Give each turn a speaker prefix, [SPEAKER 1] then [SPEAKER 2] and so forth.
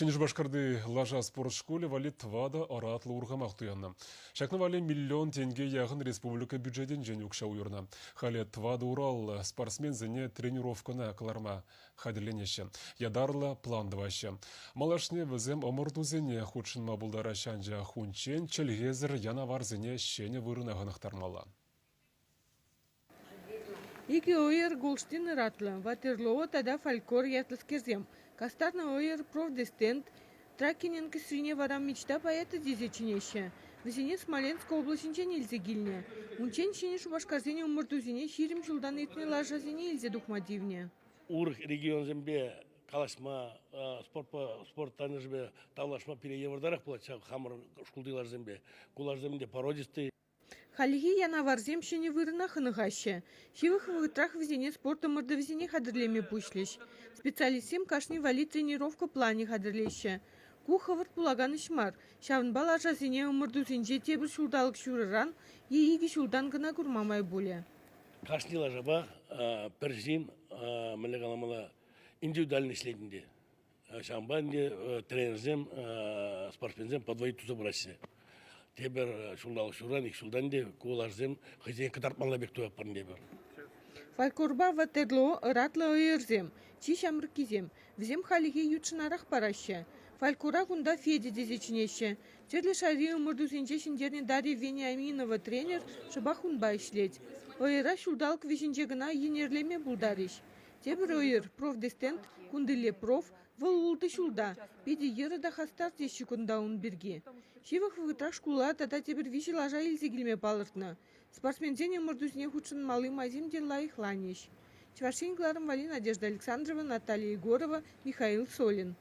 [SPEAKER 1] Ҫӗнӗ Шупашкарти лаша спорт шкулӗ валли тӑватӑ ӑратлӑ урхамах туяннӑ. Ҫакна валли миллион тенке яхӑн республика бюджетӗнчен укҫа уйӑрнӑ. Халӗ тӑватӑ ураллӑ спортсменсене тренировкӑна кӑларма хатӗрленеҫҫӗ, ятарлӑ план тӑваҫҫӗ. Малашне вӗсем ӑмӑртусене хутшӑнма пултараҫҫӗ, анчах унччен чӗлхесӗр янаварсене ҫӗнӗ вырӑна хӑнӑхтармалла.
[SPEAKER 2] Икӗ ӑйӑр Голштин ыратлӑ, Ватерлоо тата Фалькор ятлӑскерсем. Кастарнӑ ӑйӑр Профдестент, Тракинӗн кӗсйине вара Мечта поэта тесе чӗнеҫҫӗ. Вӗсене Смоленск облаҫӗнчен илсе килнӗ. Унччен Ҫӗнӗ Шупашкарсен ӑмӑртусене 20 ҫултан иртнӗ лашасене илсе тухма тивнӗ.
[SPEAKER 3] Урӑх регионсемпе калаҫма, спортпа, спорт танлӑшӗпе тавлашма пире йывӑртарах пулать ҫав хамӑр шкулти лашасемпе. Ку лашасем те породистый.
[SPEAKER 2] Хальхи янаварсем ҫӗнӗ вырӑна хӑнӑхаҫҫӗ. Ҫывӑх вӑхӑтрах вӗсене спорт ӑмӑртӑвӗсене хатӗрлеме пуҫлӗҫ. Специалистсем кашни валли тренировка планӗ хатӗрлеҫҫӗ. Ку хӑвӑрт пулакан ӗҫ мар, ҫавӑнпа лашасене ӑмӑртусенче тепӗр ҫулталӑк ҫурӑран е икӗ ҫултан кӑна курма май пулӗ.
[SPEAKER 3] Кашни лашапа пӗр ҫын, мӗнле каламалла, индивидуально ӗҫлет ӗнтӗ. Ҫавӑнпа ӗнтӗ тренерсем, спортсменсем подвоить туса пыраҫҫӗ. Тепӗр ҫулталӑк ҫурран, ик ҫултан ӗнтӗ ку лашасем хӑйсене кӑтартмалла пек туятпӑр ӗнтӗ эпир.
[SPEAKER 2] Фолькорпа Ватерлоо ӑратлӑ ӑйӑрсем, чи ҫамрӑккисем. Вӗсем хальлӗхе ютшӑнарах параҫҫӗ. Фолькора кунта Федя тесе чӗнеҫҫӗ. Тӗрлӗ шайри ӑмӑртусенче ҫӗнтернӗ Дарья Вениаминова тренер шӑпах унпа ӗҫлет. Ӑйӑра ҫулталӑк вӗҫӗнче кӑна йӗнерлеме пултарӗҫ. Тепӗр уйӑр, профдестент, кунтилле проф, вӑл ултӑ ҫулта. Питӗ йӑрӑ та хастар теҫҫӗ кунта ун пирки. Ҫывӑх вӑхӑтрах шкула тата тепӗр виҫӗ лаша илсе килме палӑртнӑ. Спортсменсен ӑмӑртусене хутшӑнмалли майсем те лайӑхланӗҫ. Чӑваш Ен кӑларӑм валли Надежда Александрова, Наталья Егорова, Михаил Солин.